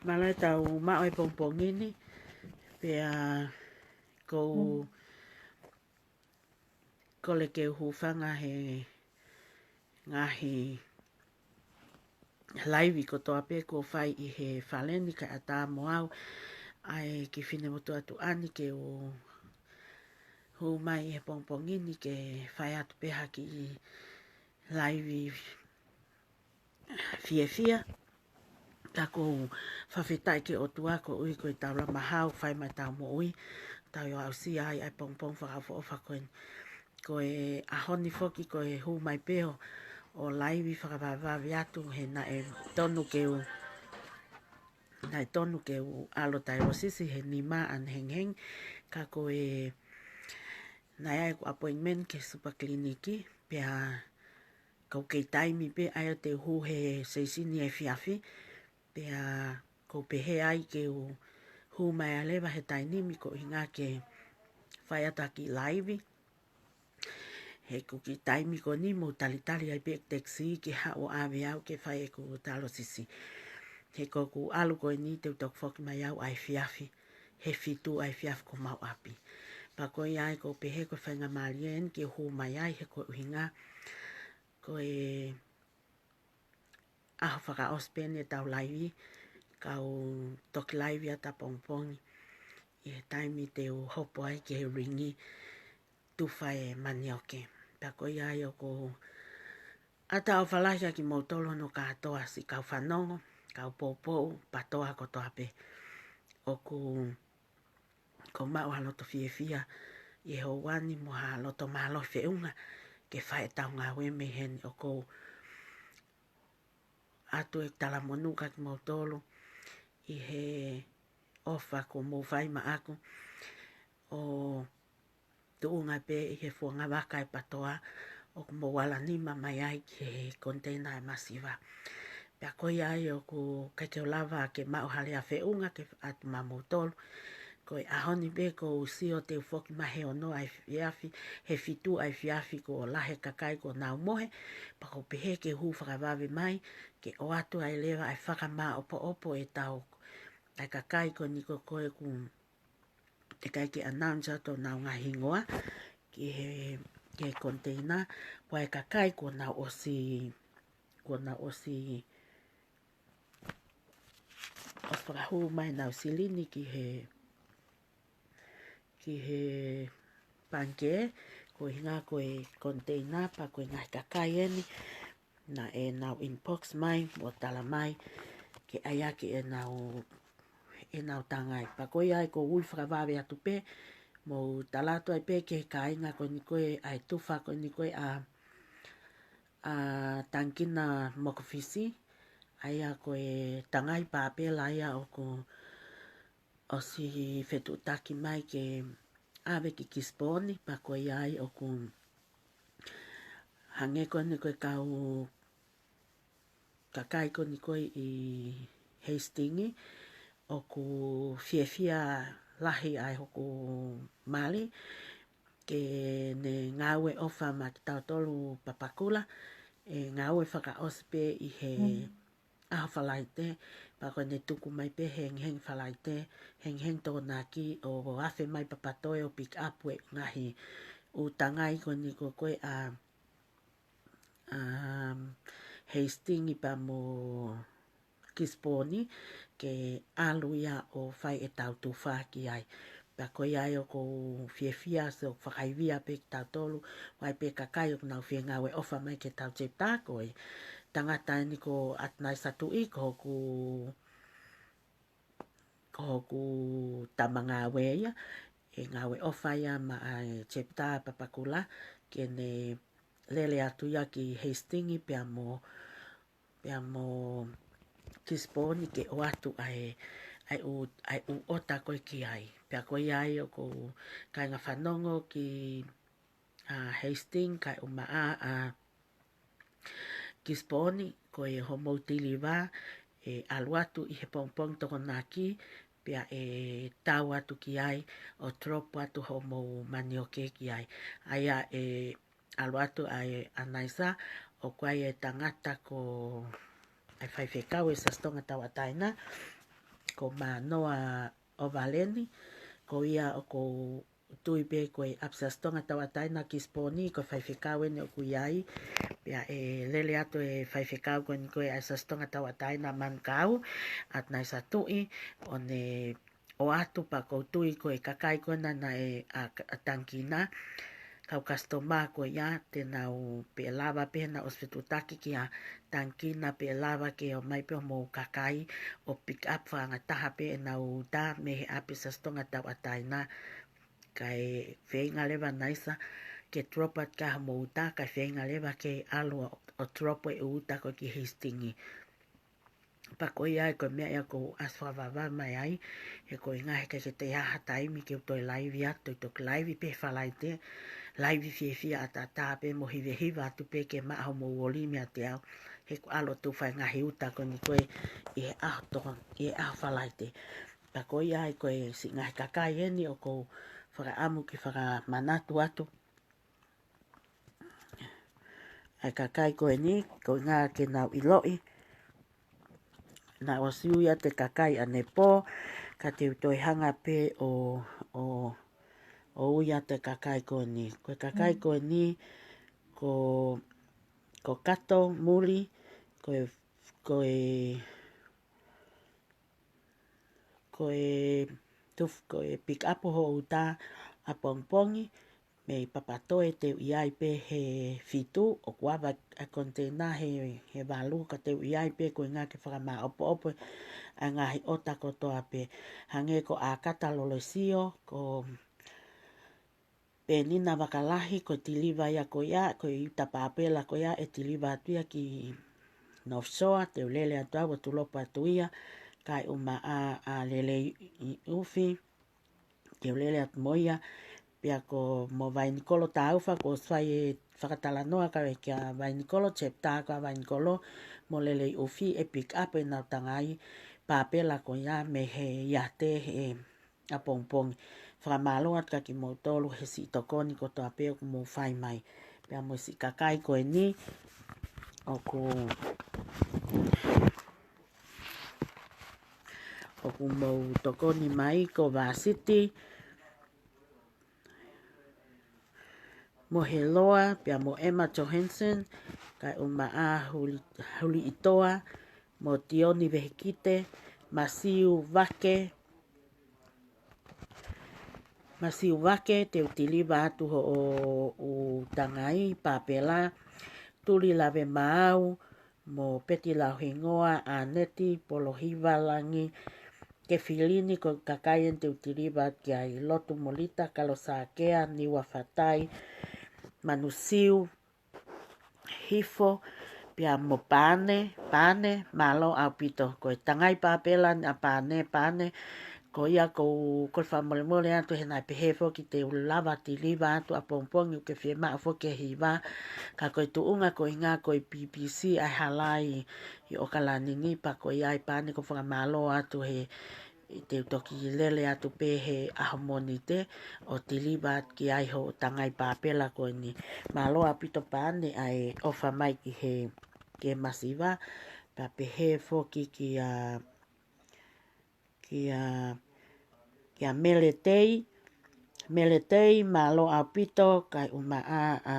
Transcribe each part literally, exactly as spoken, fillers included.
Mālō e tau maʻu e pongipongi ni, pea ʻoku ou kole ke u hūfanga he ngaahi laivi kotoa pē kuo fai ʻi he fale ni kae ʻatā mo au ʻa e kiʻi finemotuʻa tuʻa ni ke u hū mai he pongipongi ni ke fai atu pē ha kiʻi laivi fiefia. Ka ʻoku ou fakafetaʻi ki he ʻOtua koeʻuhi ko e taulama hau fai mai tau moʻui, tau ō ʻo aʻusia ai ʻa e pongipongi fakaʻofoʻofa ko eni. Ko e ʻaho ni foki ko e hū mai pē ʻo, ʻo laivi fakavavevave atu he naʻe tonu ke u, naʻe tonu ke u ʻalu ʻo tailosisi he nima ʻanehengihengi, ka ko e naʻe ʻi ai ʻeku appointment ki he super clinic, pea ʻoku kei taimi pē ʻa ia te u hū he seisini efiafi, pea ʻoku ou pehē ai ke u hū mai ʻa leva he taimi ni koeʻuhi ke fai atu ha kiʻi laivi. He ʻoku kei taimi ko eni mou talitali ai pē ʻeku tekisi ke haʻu ʻo ʻave au ke fai ʻeku tailosisi. He ko ʻeku ʻalu ko eni te u toki foki mai au ʻa e efiafi, he fitu ʻa e efiafi ko homau ʻapi. Pea ko ia ai ʻoku ou pehē ko e faingamālie eni ke u hū mai ai he koeʻuhi ko e ʻaho fakaʻosi pē eni ʻetau laivi, kau toki laivi atu ʻapongipongi ʻi he taimi te u hopo ai ki he ringi tufa e manioke. Pea ko ia ai ʻoku ou ʻatā ʻofa lahi kia kimoutolu hono kātoa, siʻi kau fanongo, kau poupou, PATOA kotoa pē. ʻOku ou maʻu ha loto fiefia ʻi he houa ni mo ha loto mālohi feʻunga ke fai ʻetau ngāue mei heni. ʻOku ou ʻoatu e talamonū kia kimoutolu ʻi he ʻofa kuo mou fai maʻaku, ʻo tuʻunga pē ʻi he fuanga vaka e PATOA ʻoku mou ala nima mai ai ki he koniteina e masiva. Pea ko ia ai ʻoku ʻikai ke u lava ke maʻu ha lea feʻunga ke ʻoatu maʻamoutolu. Ko e ʻaho ni pē ʻoku ou sio te u foki mai he ono ʻa e efiafi, he fitu ʻa e efiafi kuo lahi e kakai kuo nau mohe, pea ʻoku ou pehē ke u hū fakavave mai, ke ʻoatu ai leva ʻa e fakamāʻopoʻopo ʻetau, ʻa e kakai ko eni ko ē ʻoku teʻeki ai ke announce atu honau ngaahi hingoa ki he, ki he koniteina, pea ʻa e kakai kuo nau ʻosi, kuo nau ʻosi, ʻosi fakahū mai ʻenau silini ki he, ki he pangikē, koeʻuhi ko e koniteina pea ko e ngaahi kakai eni naʻa nau inbox mai ʻo tala mai ke ʻai ʻaki ʻenau, ʻenau tangai. Pea ko ia ai ʻoku ou ui fakavave atu pē, mou tala atu ai pē ki he kāinga ko eni ko ē ʻa e tufa ko eni ko ē ʻa, ʻa Tangikina Mokofisi, ʻa ia ko e tangai pāpela ia ʻoku ʻosi fetuʻutaki mai ke ʻave ki Kisiponi, pea ko ia ai ʻoku hangē ko eni ko e kau kakai ko eni ko ē ʻi Hastings, ʻoku fiefia lahi ai hoku mali ke ne ngāue ʻofa maʻa kitautolu Papakura, ʻe ngāue fakaʻosi pē ʻi he ʻaho Falaite, pea ko ʻene tuku mai pē hengihengi Falaite, hengihengi Tokonaki, ʻo afe mai Papatoe ʻo pick up e ngaahi ʻū tangai ko eni ko ē ʻa, um, Hastings pea mo Kisiponi ke ʻalu ia ʻo fai ʻetau tufa ki ai. Pea ko ia ai ʻoku ou fiefia, so fakaivia pē kitautolu, ʻoku ʻi ai pē kakai ʻoku nau fie ngāue ʻofa mai ki heʻetau chapter, ko e tangata eni ko ʻAtunaisa Tuʻi, ko hoku, ko hoku tama ngāue ia, ʻe ngāue ʻofa ia maʻa e chapter Papakura, ke ne lele atu ia ki Hastings pea mo, pea mo Kisiponi ke ʻoatu ʻa e, ʻa e ʻū, ʻa e ʻū ʻota ko ē ki ai. Pea ko ia ai ʻoku ou kāinga fanongo ki, ʻa, Hastings kae ʻumaʻā ʻa Kisiponi, ko e hoʻomou tiliva ʻe ʻalu atu ʻi he pongipongi Tokonaki, pea ʻe tau atu ki ai ʻo drop atu hoʻomou manioke ki ai. ʻA ia ʻe ʻalu atu ʻa e ʻAnaisa, ʻoku ʻi ai e tangata ko e faifekau ʻe Siaosi Tonga Tauʻatāina, ko Mānoa ʻOvaleni, ko ia ʻoku ou tui pē ko e ʻAfisiasi Tonga Tauʻatāina Kisiponi, ko e faifekau eni ʻoku ʻi ai, pea ʻe lele atu e faifekau ko eni ko e ʻAfisiasi Tonga Tauʻatāina Manukau, ʻAtunaisa Tuʻi, ʻo ne ʻoatu pea ʻoku ou tui ko e kakai ko ena naʻe ʻa, ʻa Tangikina, kau kasitoma ko ia, te nau pē lava pē nau ʻosi fetuʻutaki kia Tangikina pē lava ke ō mai pē homou kakai ʻo pick up fakangataha pē ʻenau uta mei he ʻAfisiasi Tonga Tauʻatāina. Kae feinga leva ʻAtunaisa ke drop atu ki ai homou uta, kae feinga leva ke ʻalu ʻo, ʻo drop e uta ko ē ki Hastings. Pea ko ia ai ko e meʻa ia ʻoku ou ʻasi fakavavevave mai ai, he ko e ʻuhinga he ʻikai ke toe ʻi ai ha taimi ke u toe laivi atu, toki laivi pē Falaite, laivi fiefia ʻataʻatā pē mo hivehiva atu pē ke maʻa homou ō lī meiate au, he ʻoku ʻalu atu fai ngaahi uta ko eni ko ē ʻi he ʻaho toko, ʻi he ʻaho Falaite. Pea ko ia ai ko e siʻi ngaahi kakai eni ʻoku ou fakaʻamu ke fakamanatu atu. ʻA e kakai ko eni, ko e ʻuhinga ke nau ʻiloʻi. Naʻe ʻosi ui atu e kakai ʻanepō, ka te u toe hanga pē ʻo, ʻo, ʻo ui atu e kakai ko eni. Ko e kakai ko eni, ko, ko Kato Muli, ko e, ko e, ko e tuf-, ko e pick up hoʻo uta ʻapongipongi, mei Papatoetoe te u ʻi ai pē he fitu, ʻoku ava ʻa e koniteina he, he valu, ka te u ʻi ai pē ko e ʻuhinga ke fakamāʻopoʻopo ʻa e ngaahi ʻota kotoa pē. Hangē ko ʻAkata Lolesio, ko Penina Vakalahi, ko e tiliva ia ko ia, ko e uta pāpela ko ia ʻe tiliva atu ia ki North Shore, te u lele atu au ʻo tulopa atu ia, kae ʻumaʻā ʻa Lelei ʻUfi, te u lele atu mo ia, pea ko mo Vainikolo Taufa, kuo ʻosi fai e fakatalanoa ka ʻe kia Vainikolo, chapter ko ē ʻa Vainikolo, mo Lelei ʻUfi ʻe pick up ʻenau tangai pāpela ko ia mei he iate he ʻapongipongi. Fakamālō atu kia kimoutolu he siʻi tokoni kotoa pē ʻoku mou fai mai. Pea mo e siʻi kakai ko eni, ʻoku, ʻoku mou tokoni mai ko Vasiti Moheloa, pea mo Emma Johansson, kae ʻumaʻā Huli-, Huliʻitoa, mo Tioni Vehikite, Masiu Vake, Masiu Vake, te u tiliva atu hoʻo ʻū tangai pāpela, Tuli Lave Maau, mo Peti Lauhingoa, ʻAneti Polohiva Langi, Kefilini, ko e kakai eni te u tiliva ki ai, Lotu Molita, Kalo Sākea, Niua Fatai, Manusiu Hifo, pea mo Pane, Pane, mālō ʻaupito. Ko e tangai pāpela ʻa Pane, Pane, ko ia ʻoku ou kole fakamolemole atu he naʻe pehē foki te u lava tiliva atu ʻapongipongi ʻoku ke fiemaʻu foki e hiva. Ka ko e tuʻunga ko e ʻuhinga ko e P P C ʻa e hala ʻi ʻOkalani ni, pea ko ia ai Pane ʻoku ou fakamālō atu he ʻi te u toki lele atu pē he ʻaho Mōnite ʻo tiliva atu ki ai hoʻo tangai pāpela ko eni. Mālō ʻaupito Pane ʻa e ʻofa mai ki he, ki he masiva, pea pehē foki kia, kia, kia Meletei, Meletei, mālō ʻaupito, kae ʻumaʻā ʻa,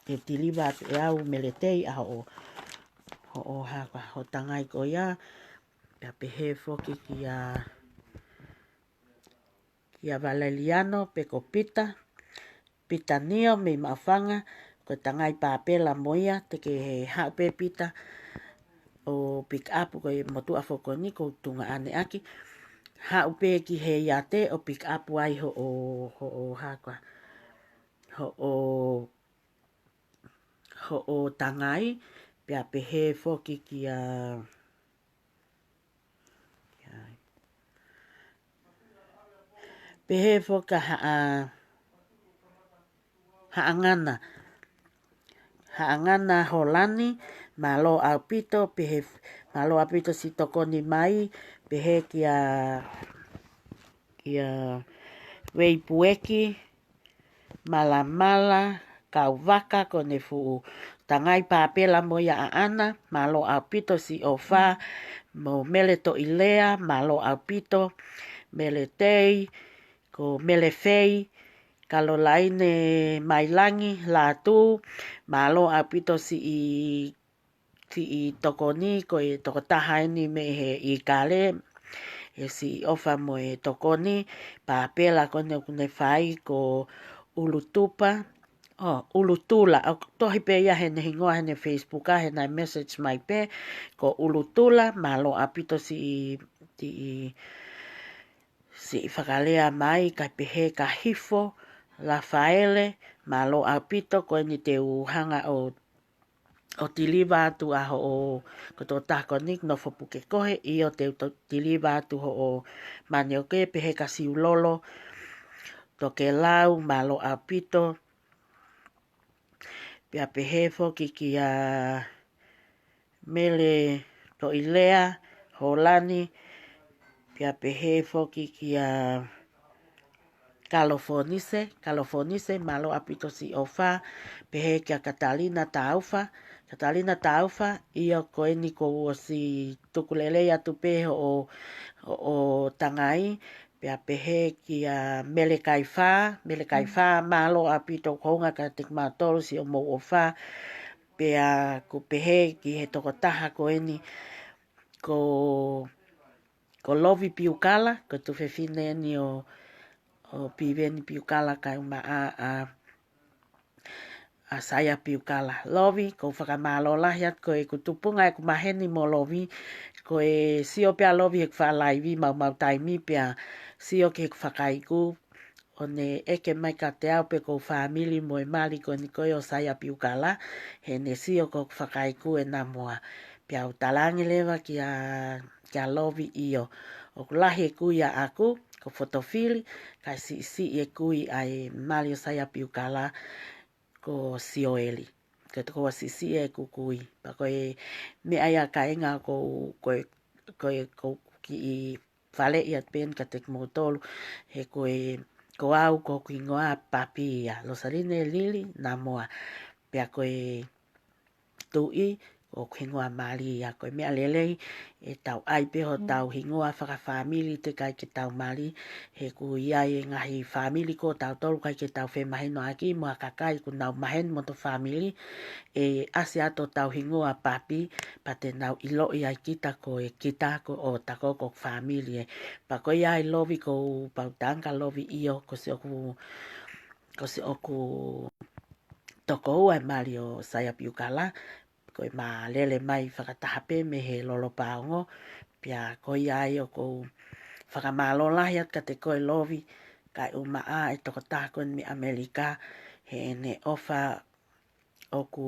ʻe tiliva atu ʻe au Meletei ʻa hoʻo, hoʻo hā ko ā, hoʻo tangai ko ia, pea pehē foki kia, kia Valeliano pe ko Pita, Pita Nio mei Maʻufanga, ko e tangai pāpela mo ia, te ke haʻu pē Pita, ʻo pick up ko e motuʻa foki ko eni ʻoku ou tuongaʻane ʻaki. Haʻu pē ki he iate ʻo pick up ai hoʻo, hoʻo hā ko ā, hoʻo, hoʻo tangai, pea pehē foki kia, kia, pehē foki kia Haʻa, Haʻangana. Haʻangana Holani, mālō ʻaupito, pehē, mālō ʻaupito siʻi tokoni mai, pehē kia, kia Veipueki, Malamala, Kauvaka, ko ʻene fuʻu tangai pāpela mo ia ʻaʻana, mālō ʻaupito siʻi ʻofa, mo Mele Toʻilea, mālō ʻaupito, Mele Tei, ko Mele Fei, Kalolaine Mailangi, Lātū, mālō ʻaupito siʻi, siʻi tokoni, ko e tokotaha eni mei he ʻIkale, ʻe siʻi ʻofa mo e tokoni pāpela ko eni ʻoku ne fai ko ʻUlutupa, ʻo, ʻUlutula, ʻoku tohi pē ia heʻene hingoa heʻene Facebook, ʻa heʻene message mai pē, ko ʻUlutula, mālō ʻaupito siʻi, siʻi, siʻi fakalea mai, kae pehē kia Hifo Lafaele, mālō ʻaupito, ko eni te u hanga ʻo, ʻo tiliva atu ʻa hoʻo, ko e tokotaha ko eni, nofo puke koe, ʻio te u to-, tiliva atu hoʻo manioke, pehē kia Siulolo Tokelau, mālō ʻaupito, pea pehē foki kia Mele Toʻilea Holani, pea pehē foki kia Kalofonise, Kalofonise, mālō ʻaupito siʻi ʻofa, pehē kia Katalina Taufa, Katalina Taufa, ʻio ko eni kuo u ʻosi tuku lelei atu pē hoʻo, hoʻo tangai, pea pehē kia Mele Kaifā, Mele Kaifā, mālō ʻaupito hounga kiate kimautolu siʻomou ʻofa, pea ʻoku pehē ki he tokotaha ko eni, ko, ko Lovi Piukala, ko e tuofefine eni ʻo, ʻo Piveni Piukala kae ʻumaʻā ʻa, ʻa Saia Piukala. Lovi, ʻoku ou fakamālō lahi atu, ko ʻeku tupunga ʻeku maheni mo Lovi, ko e sio pē ʻa Lovi heʻeku faʻa laivi maumau taimi pea sio ki heʻeku fakaiku, ʻo ne ʻeke mai kiate au pe ʻoku ou fāmili mo e mali ko eni ko ē ʻo Saia Piukala, heʻene sio ko ʻeku fakaiku ʻe Namoa. Pea u talaange leva kia, kia Lovi ʻio, ʻoku lahi e kui ʻaʻaku, ko Fotofili, kae siʻisiʻi e kui ʻa e mali ʻo Saia Piukala, ko Sioeli. Ko e toko ua siʻisiʻi ʻeku kui. Pea ko e meʻa ia kāinga ʻoku, ko e, ko e, ʻoku ou kiʻi faleʻi atu pē eni kiate kimoutolu, he ko e, ko au ko hoku hingoa papi ia, Losaline Lili Namoa. Pea ko e tuʻi, ko hoku hingoa mali ia, ko e meʻa lelei, ʻe tau ʻai pē hotau hingoa fakafāmili teʻeki ai ke tau mali, he ʻoku ʻi ai e ngaahi fāmili ko tautolu ʻikai ke tau femahinoʻaki, mo ha kakai ʻoku nau maheni mo hoto fāmili, ʻe ʻasi atu hotau hingoa papi, pea te nau ʻiloʻi ai kita ko e kita ko ʻo tako ko fāmili ē. Pea ko ia ai Lovi ʻoku ou pau tanka Lovi ʻio, ko siʻoku, ko siʻoku toko ua e mali ʻo Saia Piukala, ko e ma lele mai fakataha pē mei he lolo paongo, pea ko ia ai ʻoku ou fakamālō lahi atu kiate koe Lovi, kae ʻumaʻā e tokotaha ko eni mei ʻAmelika, heʻene ʻofa ʻoku,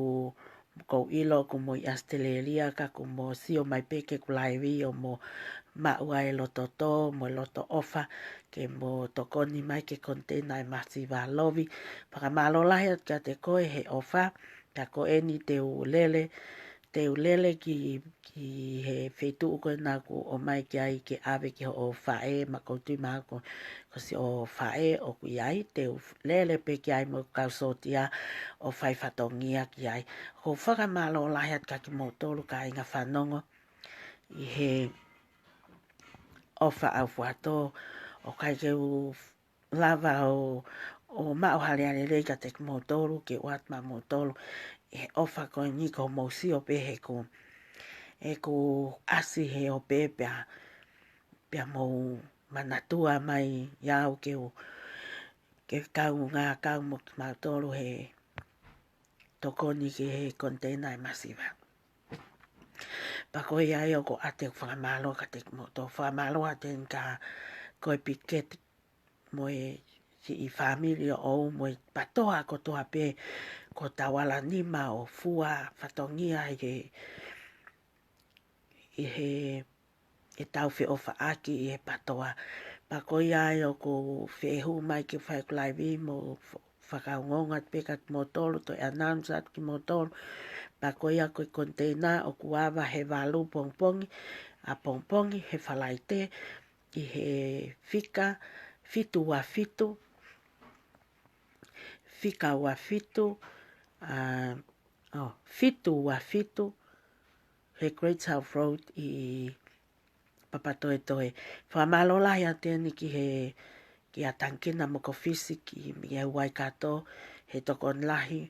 ʻoku ou ʻilo ʻoku mo ʻi ʻAositelēlia ka ʻoku mo sio mai pē ki heʻeku laivi ʻo mo maʻu ai e loto tō, mo e loto ʻofa, ke mo tokoni mai ki he koniteina ʻa e masiva Lovi. Fakamālō lahi atu kiate koe he ʻofa, pea ko eni te u lele, te u lele ki, ki he feituʻu ko ena ʻoku ʻomai ki ai ke ʻave ki hoʻo faʻē, ma ʻoku ou tui mahalo ko, ko siʻo faʻē ʻoku ʻi ai, te u lele pē ki ai mo e kau sōtia ʻo fai fatongia ki ai. ʻOku ou fakamālō lahi atu kia kimoutolu kāinga fanongo ʻi he ʻofa ʻaufuatō, ʻoku ʻikai ke u lava ʻo, ʻo maʻu ha lea lelei kiate kimoutolu, ke ʻoatu maʻamoutolu ʻi he ʻofa ko eni, ko hoʻomou sio pē heʻeku, heʻeku ʻasi he ope pea, pea mou manatua mai ia au ke u, ke kaungā kau mo kimautolu he tokoni ki he koniteina ʻa e masiva. Pea ko ia ai ʻoku ou ʻoatu ʻeku fakamālō kiate kimoutolu, fakamālō atu eni kia koe Piketi mo e siʻi fāmili ʻoʻou mo e PATOA kotoa pē kuo tau ala nima ʻo fua fatongia ʻi he, ʻi he, ʻetau feʻofaʻaki ʻi he PATOA. Pea ko ia ai ʻoku ou fie hū mai ke fai ʻeku laivi mo f-, fakaongoongo atu pē kia kimoutolu, toe announce atu kimoutolu. Pea ko ia ko e koniteina ʻoku ava he valu pongipongi, ʻapongipongi he Falaite, ʻi he fika fitu ua fitu, fika ua fitu, ʻa, ʻo, fitu ua fitu, he Great South Road ʻi Papatoetoe. Fakamālō lahi atu eni ki he, kia Tangikina mo Kofisi ki, mei Waikato, he tokoni lahi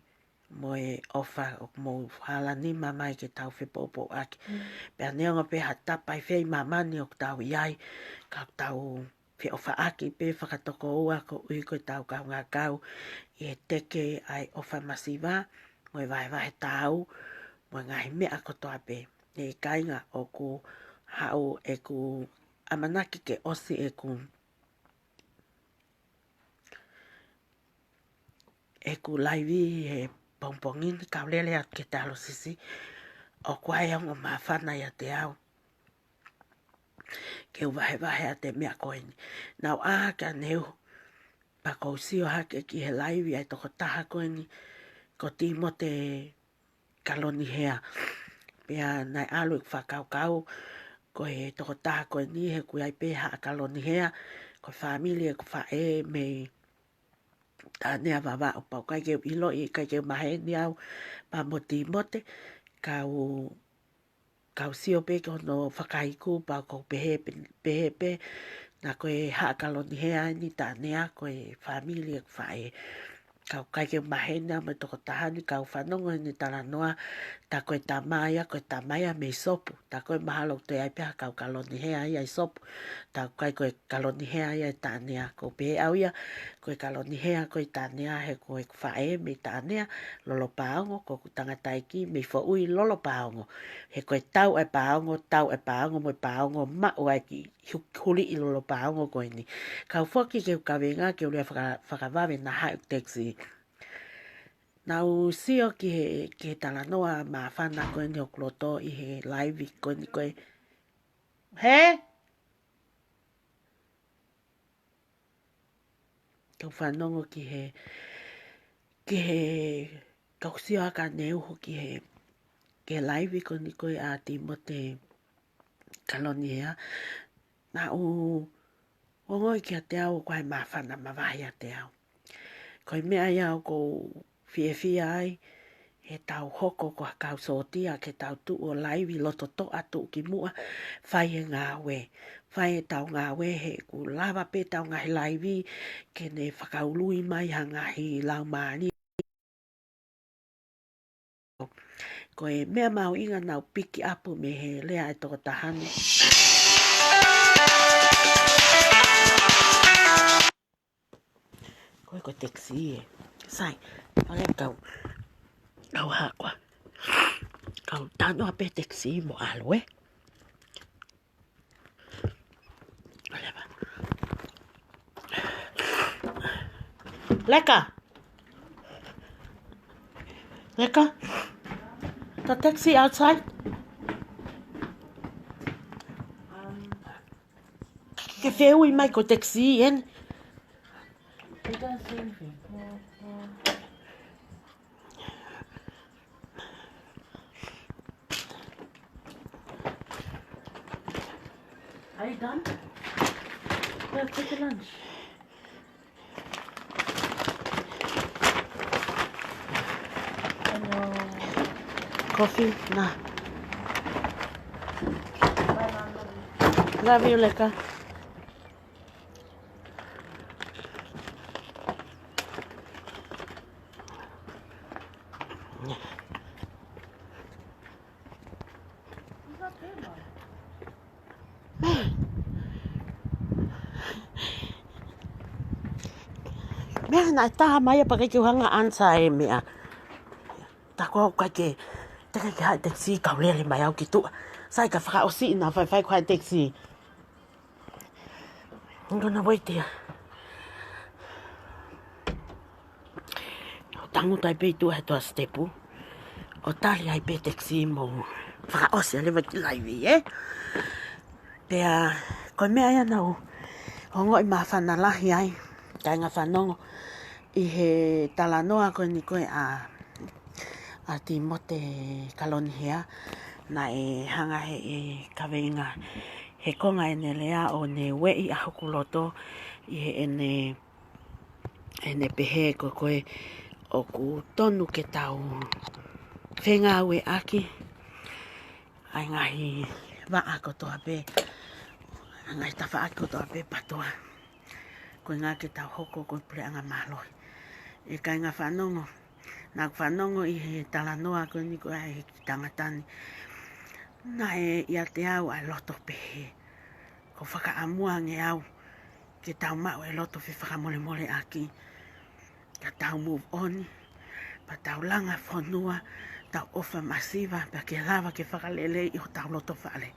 mo e ʻofa ʻoku mou hala nima mai ke tau fepoupouaki. Mm. Pea neongo pē ha tapa ʻi fē ʻi māmani ʻoku tau ʻi ai, ka tau feʻofaʻaki pē fakatokoua koeʻuhi ko ʻetau kaungā kau ʻi he teke ʻa e ʻofa masiva, mo e vahevahe taau, mo e ngaahi meʻa kotoa pē. ʻE kāinga, ʻoku haʻu ʻeku ʻamanaki ke ʻosi ʻeku ʻeku laivi he pongipongi ni, kau lele atu ki he talosisi, ʻoku ʻi ai e ongo māfana ʻiate au ke u vahevahe atu e meʻa ko eni. Naʻá ku ʻā hake ʻaneuhu, pea kuo u sio hake ki he laivi ʻa e tokotaha ko eni, ko Timote Kalonihea. Pea naʻe ʻalu ʻeku fakakaukau, ko e tokotaha ko eni he ʻoku ʻi ai pē Haʻa Kalonihea, ko e fāmili ʻeku faʻē mei Tānea Vavaʻu, pea ʻoku ʻikai ke u ʻiloʻi, ʻikai ke u maheni au pea mo Timote, ka u, ka u sio pē ki hono fakaiku, pea ʻoku pehē pē, pehē pē, naʻa ko e Haʻa Kalonihea eni Tānea, ko e fāmili ʻeku faʻē. Ka ʻoku ʻikai ke u maheni au mo e tokotaha ni, ka u fanongo heʻene talanoa, tā ko e tama ia, ko e tama ia mei Sopu. Tā ko e mahalo ʻoku toe ʻi ai pē ha kau Kalonihea ia ʻi Sopu. Tā ʻoku ʻikai ko e Kalonihea ia ʻi Tānea. Ko u pehē au ia, ko e Kalonihea ko ē ʻi Tānea, he ko ʻeku faʻē mei Tānea, Lolopaongo, ko ʻeku tangataʻeiki mei Foʻui, Lolopaongo. He ko e tau e paongo, tau e paongo, mo e paongo maʻu ai ki hu-, huliʻi Lolopaongo ko eni. Kau foki ki heʻeku kaveinga ke u lea faka-, fakavave naʻa haʻu e taxi. Naʻá ku sio ki he, ki he talanoa māfana ko eni ʻoku loto ʻi he laivi ko eni ko ē. Hē? Kau fanongo ki he, ki he, kau sio hake ʻaneuhu ki he, ki he laivi ko eni ko ē ʻa Timote Kalonihea. Naʻá ku ongoʻi kiate au ʻoku ʻi ai e māfana mavahe ʻiate au. Ko e meʻa ia ʻoku ou fiefia ai, heʻetau hoko ko ha kau sōtia ke tau tuʻu ʻo laivi loto toʻa tuʻukimuʻa, fai e ngāue. Fai ʻetau ngāue he ʻoku lava pē ʻetau ngaahi laivi ke ne fakaului mai ha ngaahi laumālie. Ko e meʻa mahuʻinga naʻá ku pikiʻapu mei he lea ʻa e tokotaha ni. Ko e, ko e taxi ē. Sai, ʻoua leva kau, kau hā koā. Kau talanoa pē taxi mo ʻalu ē. Leka. Leka. The taxi outside. Ke fehuʻi mai ko e taxi eni. It doesn't say anything. Are you done? Yeah, take your lunch. Hello. Coffee? Nah. Bye, Mom. Love you. Love you, Leka. Meʻa naʻe tā mai ia pea ʻikai ke u hanga ʻo ʻansa e meʻa. Tā ko ē ʻikai ke, teʻeki ke haʻu e taxi kau lele mai au ki tuʻa. Sai ka fakaʻosi ʻena faifai ko e haʻu e taxi. I'm gonna wait there. ʻO tangutu ai pē ʻi tuʻa he toa sitepu. ʻO tali ai pē taxi mo fakaʻosi ai leva ki laivi, ē? Pea, ko e meʻa ia naʻá ku ongoʻi māfana lahi ai, kāinga fanongo, ʻi he talanoa ko eni ko ē ʻa, ʻa Timote Kalonihea, naʻe hanga heʻene kaveinga he konga ʻene lea ʻo ne ueʻi ʻa hoku loto ʻi heʻene ʻene pehē ko ē ʻoku tonu ke tau fengāueʻaki ʻa e ngaahi vaʻa kotoa pē, ʻa e ngaahi tafaʻaki kotoa pē PATOA. Ko e ʻuhinga ke tau hoko ko e puleʻanga mālohi. ʻE kāinga fanongo, naʻa ku fanongo ʻi he talanoa ko eni ko ē ʻa e kiʻi tangata ni. Naʻe ʻiate au ʻa e loto pehē. ʻOku ou fakaʻamu ange au ke tau maʻu e loto fefakamolemoleʻaki. Ka tau move on, pea tau langa fonua, tau ʻofa masiva, pea ke lava ke fakaleleiʻi hotau loto fale.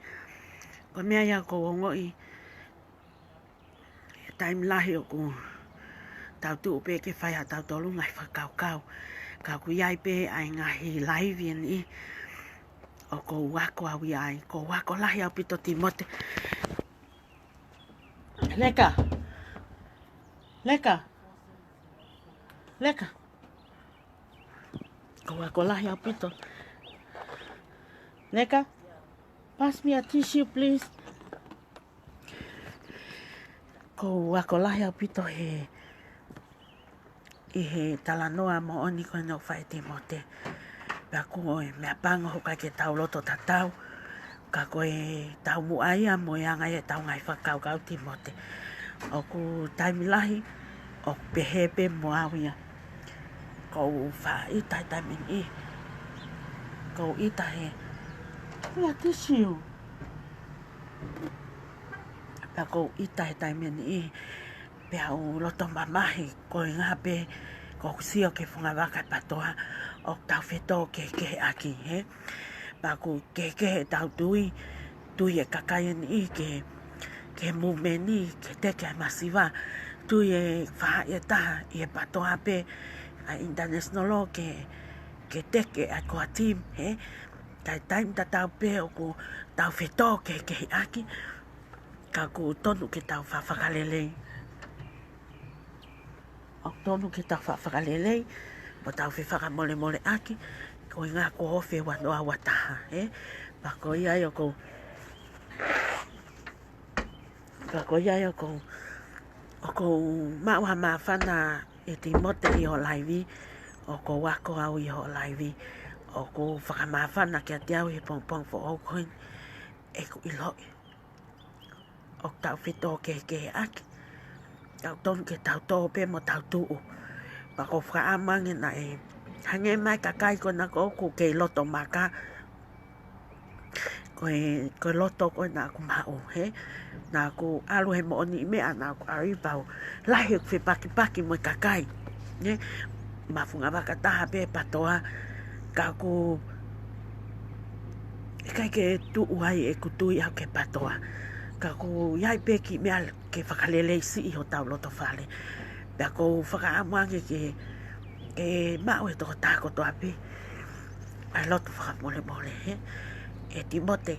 Ko e meʻa ia ʻoku ou ongoʻi, taimi lahi ʻoku tau tuʻu pē ke fai ʻa tautolu ngaahi fakakaukau. Ka ʻoku ʻi ai pē ʻa e ngaahi laivi eni ʻoku ou ako au ʻi ai, ʻoku ou ako lahi ʻaupito Tīmote. Leka. Leka. Leka. ʻOku ou ako lahi ʻaupito. Leka. Pass me a tissue, please. ʻOku ou ako lahi ʻaupito he ʻi he talanoa moʻoni ko eni ʻoku fai ʻe Tīmote. Pea ko e meʻapango ʻoku ʻikai ke tau loto tatau, ka ko e taumuʻa ia mo e anga ia ʻetau ngaahi fakakaukau Tīmote. ʻOku taimi lahi, ʻoku pehē pē mo au ia. ʻOku ou faʻa ʻita he taimi ni. ʻOku ou ʻita he. Ia tissue. Pea ʻoku ou ʻita he taimi ni. Pea u loto mamahi, ko e ʻuhinga pē, ʻoku ou sio ki he fungavaka ʻa e PATOA, ʻoku tau fetōkehekeheʻaki, hē? Pea ʻoku kehekehe ʻetau tui, tui ʻa e kakai eni ki he, ki he movement ni, ke teke ʻa e masiva, tui ʻa e faʻahi ʻe taha, ʻi he PATOA pē, ʻa e international law ke, ke teke ʻa e core team, hē? Ka ʻi he taimi tatau pē ʻoku tau fetōkehekeheʻaki, ka ʻoku tonu ke tau faʻa fakalelei. ʻOku tonu ke tau faʻa fakalelei, mo tau fefakamolemoleʻaki, ko e ʻuhinga ko e ofi ua noa ua taha, hē? Pea ko ia ai ʻoku ou, pea ko ia ai ʻoku ou, ʻoku ou maʻu ha māfana ʻe Tīmote ʻi hoʻo laivi, ʻoku ou ako au ʻi hoʻo laivi, ʻoku ou fakamāfana kiate au he pongipongi foʻou ko eni, ʻeku ʻiloʻi. ʻOku tau fetōkehekeheʻaki. ʻOku tonu ke tau tō pē mo tau tuʻu. Pea ʻoku ou fakaʻamu ange naʻe hangē mai kakai ko ena ʻoku kei loto maka. Ko e, ko e loto ko ena ʻoku maʻu, hē? Naʻa ku ʻalu he moʻoniʻi meʻa, naʻa ku ʻalu pau. Lahi ʻeku fepakipaki mo e kakai. Hē? Mei he fungavaka ʻe taha pē PATOA, ka ʻoku ʻikai ke tuʻu ai ʻeku tui au ki he PATOA. Ka ʻoku ʻi ai pē kiʻi meʻa ke fakalelei siʻi hotau loto fale. Pea ʻoku ou fakaʻamu ange ke, ke maʻu ʻe he tokotaha kotoa pē ʻa e loto fakamolemole, hē? ʻE Tīmote,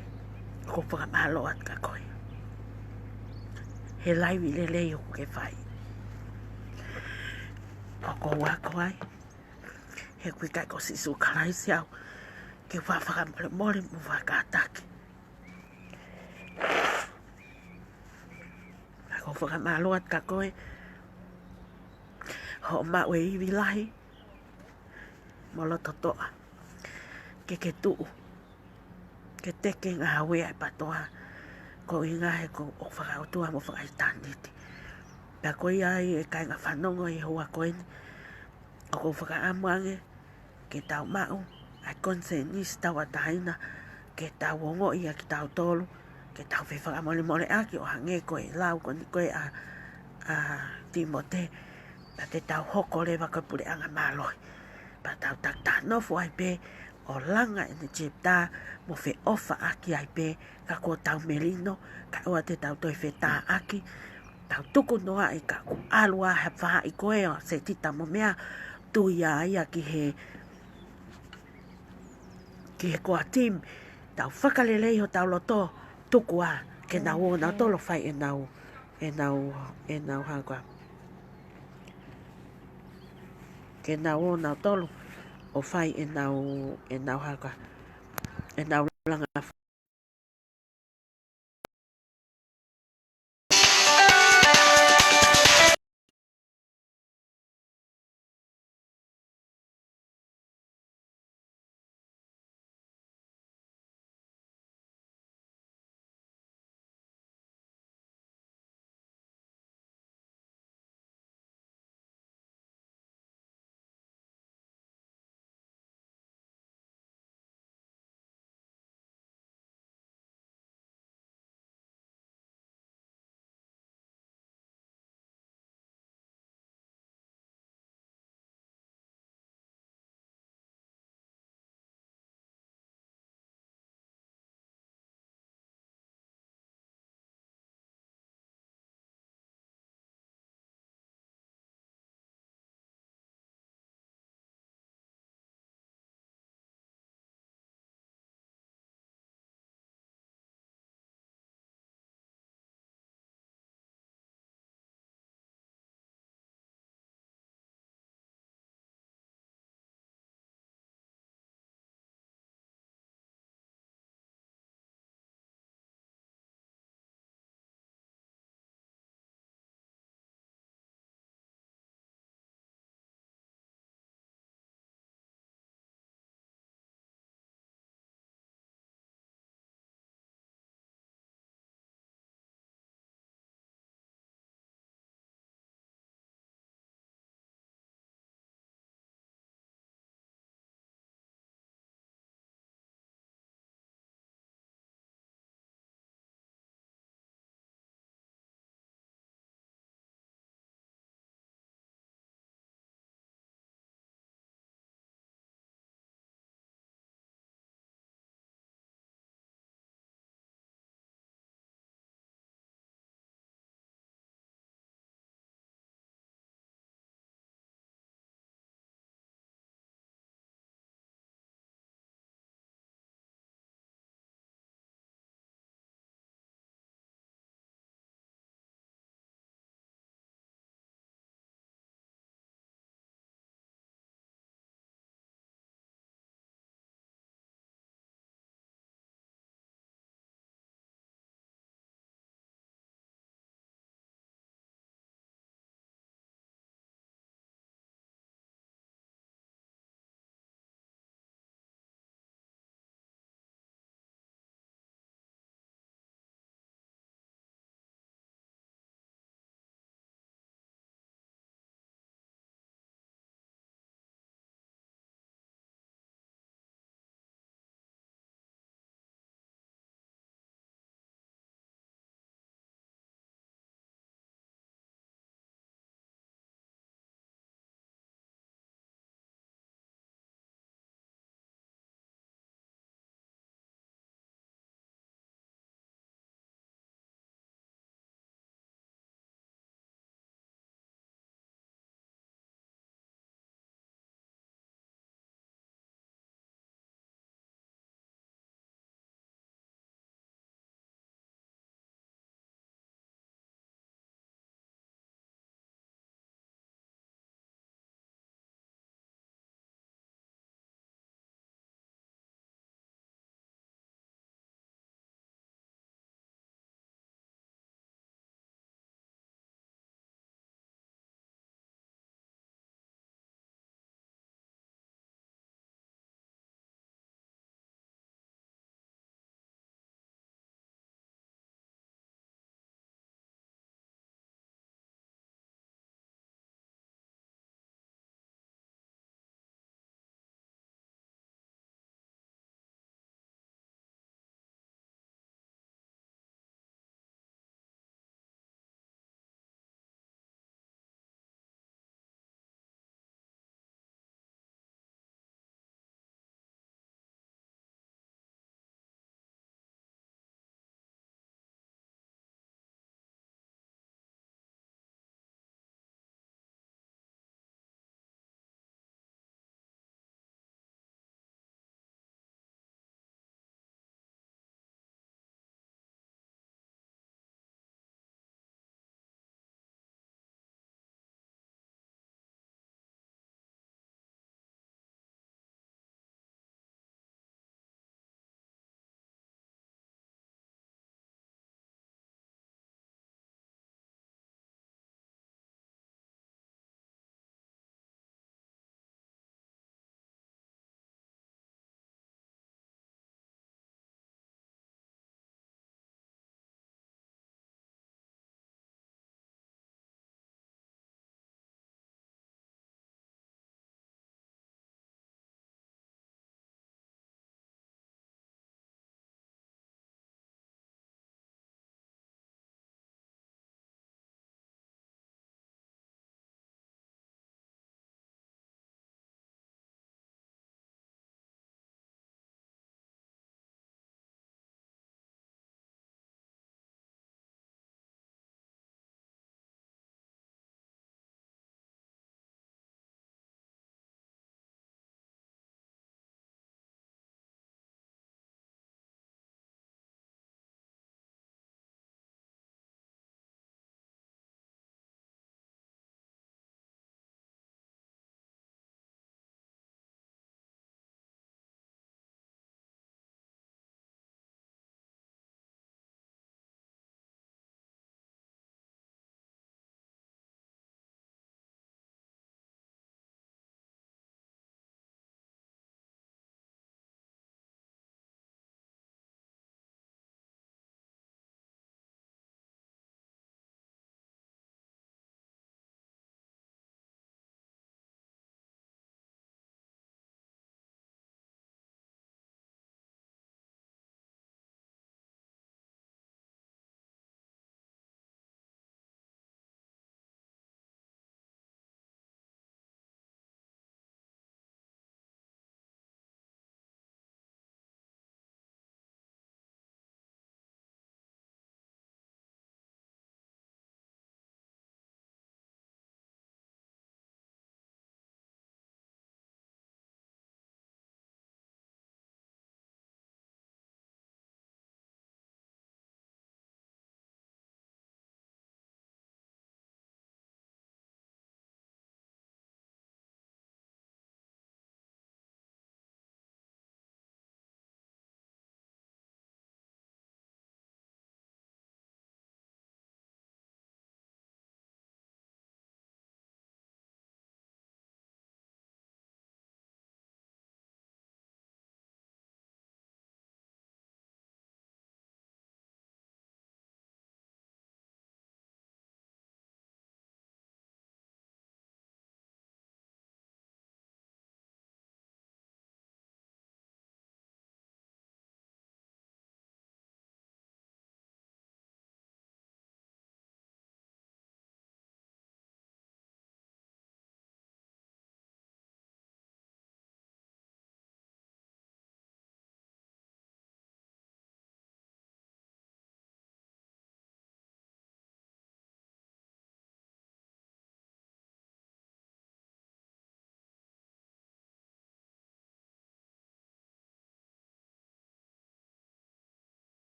ʻoku ou fakamālō atu kia koe. He laivi lelei ʻoku ke fai. ʻOku ou ako ai. He ʻoku ʻikai ko Sīsū Kalaisi au ke faʻa fakamolemole mo faʻa kātaki. ʻOku ou fakamālō atu kia koe. Hoʻo maʻu e ivi lahi mo loto toʻa. Ke ke tuʻu. Ke teke ngāue ʻa e PATOA. Ko e ʻuhinga he ʻoku ou fakaʻotua mo fakaʻitāniti. Pea ko ia ai ʻe kāinga fanongo ʻi he houa ko eni. ʻOku ou fakaʻamu ange ke tau maʻu ʻa e konisēnisi tauʻatāina, ke tau ongoʻi ʻa kitautolu, ke tau fefakamolemoleʻaki ʻo hangē ko e lau ko eni ko ē ʻa, ʻa Tīmote, pea te tau hoko leva ko e puleʻanga mālohi. Pea tau takitaha nofo ai pē ʻo langa ʻene chapter mo feʻofaʻaki ai pē, ka kuo tau melino, kae ʻoua te tau toe fetāʻaki, tau tukunoaʻi ka ʻoku ʻalu ʻa e faʻahi ko ē ʻo Setita mo meʻa, tui ʻa ia ki he, ki he core team, tau fakalelei hotau loto, tuku ā, ke nau ō nautolu ʻo fai ʻenau, ʻenau, ʻenau hā koā. Ke nau ō nautolu ʻo fai ʻenau, ʻenau hā koā. ʻEnau